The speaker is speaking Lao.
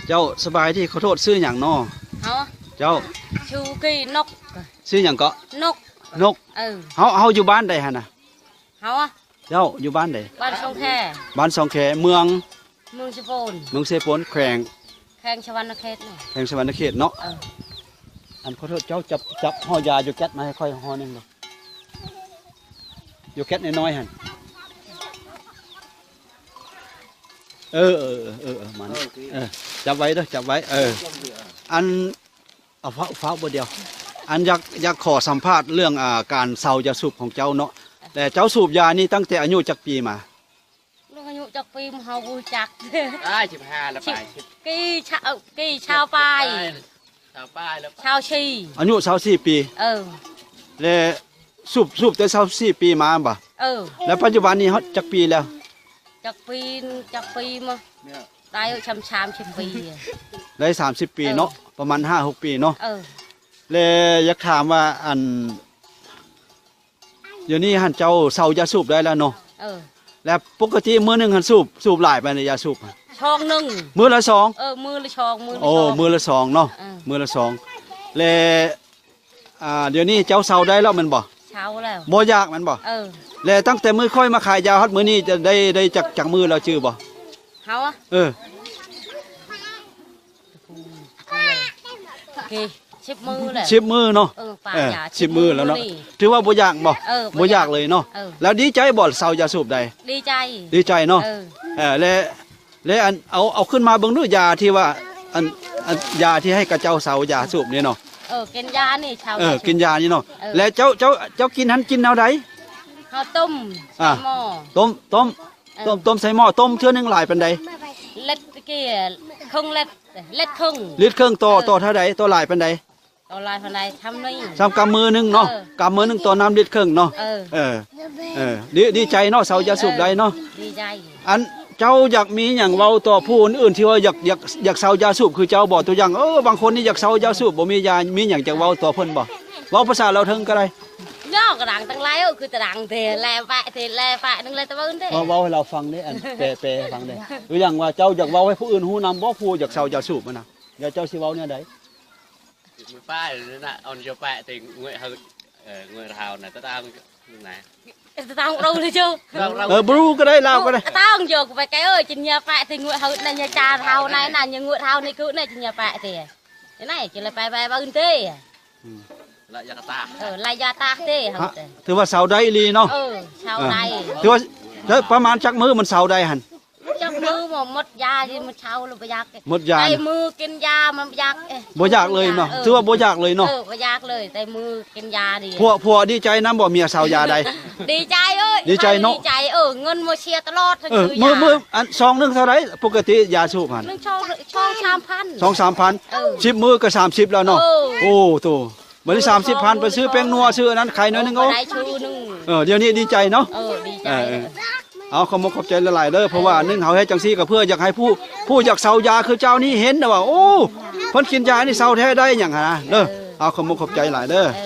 ເຈົ້າ ສະບາຍດີ ຂໍໂທດ ຊື່ຫຍັງນໍ? ເຮົາ ເຈົ້າ ຊື່ກີ່ນົກ. ຊື່ຫຍັງເກາະ? ນົກ. ນົກ. ເອີ ເຮົາ ເຮົາຢູ່ບ້ານໃດຫັ້ນນະ? ເຮົາ ເຈົ້າ ຢູ່ບ້ານໃດ? ບ້ານຊ່ອງແຄ. ບ້ານຊ່ອງແຄ ເມືອງ? ເມືອງເຊໂປນ. ເມືອງເຊໂປນ ແຂວງ? ແຂວງສະຫວັນນະເຂດ. ແຂວງສະຫວັນນະເຂດເນາະ. ເອີ ອັນ ຂໍໂທດ ເຈົ້າຈັບ ຈັບຫໍ່ຢາຢູ່ແກັດມາໃຫ້ຂ້ອຍຫໍ່ໜຶ່ງເດີ້. ຢູ່ແກັດນ້ອຍໆຫັ້ນ. ເອີ ເອີ ເອີ ເອີ ມັນ ເອີ ຈັບໄວ້ເດີ້ ຈັບໄວ້. ເອີ ອັນ ເອົາ ຟ້າວ ຟ້າວບໍ່ດຽວ. ອັນ ຢາກ ຢາກຂໍສຳພາດເລື່ອງ ອ່າ ການເຊົາຢາສູບຂອງເຈົ້າເນາະ. ແຕ່ເຈົ້າສູບຢານີ້ຕັ້ງແຕ່ອາຍຸຈັກປີມາ? ອາຍຸຈັກປີ ເຮົາບໍ່ຮູ້ຈັກ. ອາ ສິບຫ້າລະປາຍ ສິບ ກີ່ ຊາວ ກີ່ ຊາວປາຍ ຊາວປາຍແລ້ວ ຊາວສີ່ ອາຍຸຊາວສີ່ປີ. ເອີ ແລະ ສູບ ສູບແຕ່ຊາວສີ່ປີມາບໍ? ເອີ ແລ້ວປັດຈຸບັນນີ້ຮອດຈັກປີແລ້ວ? ຈັກປີ ຈັກປີມາ ໄດ້ສາມ ສາມສິບປີ. ໄດ້ສາມສິບປີເນາະ. ເອີ ປະມານຫ້າຫົກປີເນາະ. ເອີ ແລະ ຢາກຖາມວ່າ ອັນ ດຽວນີ້ຫັ້ນເຈົ້າເຊົາຢາສູບໄດ້ແລ້ວເນາະ. ເອີ ແລ້ວປົກກະຕິມື້ໜຶ່ງຫັ້ນສູບ ສູບຫຼາຍປານໃດຢາສູບ? ຊອງໜຶ່ງ ມື້ລະຊອງ. ເອີ ມື້ລະຊອງ ມື້ລະ ໂອ້ ຊອງ ມື້ລະຊອງເນາະ. ເອີ ມື້ລະຊອງ. ແລະ ອ່າ ດຽວນີ້ເຈົ້າເຊົາໄດ້ແລ້ວແມ່ນບໍ່? ເຊົາແລ້ວ. ບໍ່ຢາກແມ່ນບໍ່? ເອີ ແລະ ຕັ້ງແຕ່ມື້ຂ້ອຍມາຂາຍຢາຮອດມື້ນີ້ ຈະໄດ້ ໄດ້ຈັກ ຈັກມື້ແລ້ວຈື່ບໍ່? ເຮົາ ເອີ ໂອເຄ ສິບມື້ແລ້ວ. ສິບມື້ເນາະ. ເອີ ປາ ເອີ ຢາ ສິບມື້ແລ້ວເນາະ. ຖືວ່າບໍ່ຢາກບໍ່? ເອີ ບໍ່ຢາກ ບໍ່ຢາກເລີຍເນາະ. ເອີ ແລ້ວດີໃຈບໍ່ເຊົາຢາສູບໄດ້? ດີໃຈ ດີໃຈເນາະ. ເອີ ເອີ ແລະ ແລະ ອັນ ເອົາ ເອົາຂຶ້ນມາເບິ່ງດູ ຢາທີ່ວ່າ ອັນ ອັນ ຢາທີ່ໃຫ້ຂະເຈົ້າເຊົາຢາສູບນີ້ເນາະ. ເອີ ກິນຢານີ້ເຊົາ. ເອີ ຢາສູບ ກິນຢານີ້ເນາະ. ເອີ ແລະ ເຈົ້າ ເຈົ້າ ເຈົ້າກິນຫັ້ນກິນແນວໃດ? ເຮົາຕົ້ມ ອ່າ ໃສ່ໝໍ້ ຕົ້ມ ຕົ້ມ ເອີ ຕົ້ມ ຕົ້ມໃສ່ໝໍ້. ຕົ້ມເທື່ອໜຶ່ງຫຼາຍປານໃດ? ລິດກີ່ ເຄິ່ງລິດ ລິດເຄິ່ງ. ລິດເຄິ່ງ ຕໍ່ ເອີ ຕໍ່ເທົ່າໃດ? ຕໍ່ຫຼາຍປານໃດ? ຕໍ່ຫຼາຍປານໃດ? ຊ່ຳນີ້ ຊ່ຳກຳມືໜຶ່ງເນາະ. ເອີ ກຳມືໜຶ່ງຕໍ່ນ້ຳລິດເຄິ່ງເນາະ. ເອີ ເອີ ເອີ ດີ ດີໃຈເນາະ ເຊົາຢາສູບໄດ້ເນາະ. ເອີ ດີໃຈ. ອັນ ເຈົ້າຢາກມີຫຍັງເວົ້າຕໍ່ຜູ້ອື່ນໆ ທີ່ວ່າຢາກ ຢາກ ຢາກເຊົາຢາສູບຄືເຈົ້າບໍ່? ຕົວຢ່າງ ເອີ ບາງຄົນນີ້ຢາກເຊົາຢາສູບ ບໍ່ມີຢາ ມີຫຍັງຈະເວົ້າຕໍ່ເພິ່ນບໍ່? ເວົ້າພາສາລາວເທິງກໍໄດ້. ຍອກກະດັງຕັ້ງຫຼາຍ ເອີ ຄືຕະດັງເຕ ແລແປະເຕ ແລແປະໜຶ່ງ ແລຕະເວີນເຕ. ເວົ້າ ເວົ້າໃຫ້ລາວຟັງເດ້ ອັນ ແປ ແປໃຫ້ຟັງເດ້. ຕົວຢ່າງວ່າເຈົ້າຢາກເວົ້າໃຫ້ຜູ້ອື່ນຮູ້ນຳບໍ່ ຜູ້ຢາກເຊົາຢາສູບຫັ້ນນະ? ແລ້ວເຈົ້າຊິເວົ້າແນວໃດ? ເມື່ອປ້າຍນັ້ນນະ ອອນໂຈແປະຕິງງວຍເຮີ ເອີ ງວຍເຮົານະ ຕະຕາງນະ ຕະຕາງເຮົາເລີຍເຈົ້າ. ເອີ ບຣູກໍໄດ້ ລາວກໍໄດ້. ຕະຕາງໂຈໄປແກເອີຍ ຈິນຍາແປະຕິງງວຍເຮົານະ ຍາຈາເຮົານະ ນະ ຍາງວຍເຮົານີ້ຄືນະ ຈິນຍາແປະຕິ ນະ ຈິລະໄປໄປເບິ່ງຕິ. ອືມ ລະຢາກະຕາ ເອີ ລະຢາຕາເຕ ເຮົາເຕ ຖືວ່າເຊົາໄດ້ອີ່ຫຼີເນາະ. ເອີ ເຊົາໄດ້. ເອີ ຖືວ່າ ແລ້ວປະມານຈັກມື້ມັນເຊົາໄດ້ຫັ້ນ? ຈັກມື້ໝົດຢາ ຊິໝົດເຊົາຫຼືບໍ່ຢາກ ໝົດຢາ ໃສ່ມືກິນຢາມັນບໍ່ຢາກ ເອີ ບໍ່ຢາກເລີຍເນາະ. ເອີ ຖືວ່າບໍ່ຢາກເລີຍເນາະ. ເອີ ບໍ່ຢາກເລີຍ ໃສ່ມືກິນຢາດີ. ຜົວ ຜົວດີໃຈນຳບໍ່ ເມຍເຊົາຢາໄດ້? ດີໃຈເອີຍ ດີໃຈເນາະ. ດີໃຈເນາະ. ເອີ ເງິນໝົດເສຍຕະຫຼອດ. ເອີ ມື້ ມື້ ອັນ ຊອງໜຶ່ງເທົ່າໃດປົກກະຕິຢາສູບຫັ້ນ? ໜຶ່ງຊອງ ຊອງສາມພັນ ຊອງສາມພັນ. ເອີ ສິບມື້ກໍສາມສິບແລ້ວເນາະ. ເອີ ໂອ້ໂຕ ບັດນີ້ສາມສິບພັນ ໄປຊື້ແປ້ງນົວ ຊື້ອັນນັ້ນ ໄຂ່ໜ້ອຍໜຶ່ງ. ໂອ້ ໄດ້ຊຶໜຶ່ງ. ເອີ ດຽວນີ້ດີໃຈເນາະ. ເອີ ດີໃຈ. ເອີ ເອີ ເອົາ ຂໍມຸກຂອບໃຈຫຼາຍໆເດີ ເພາະວ່າໜຶ່ງເຮົາເຮັດຈັ່ງຊີ້ກໍເພື່ອຢາກໃຫ້ຜູ້ ຜູ້ຢາກເຊົາຢາຄືເຈົ້ານີ້ເຫັນນະວ່າ ໂອ້ ເພິ່ນກິນຢານີ້ເຊົາແທ້ໄດ້ຫຍັງຫັ້ນນະເດີ. ເອີ ເອົາ ຂໍມຸກຂອບໃຈຫຼາຍເດີ. ເອີ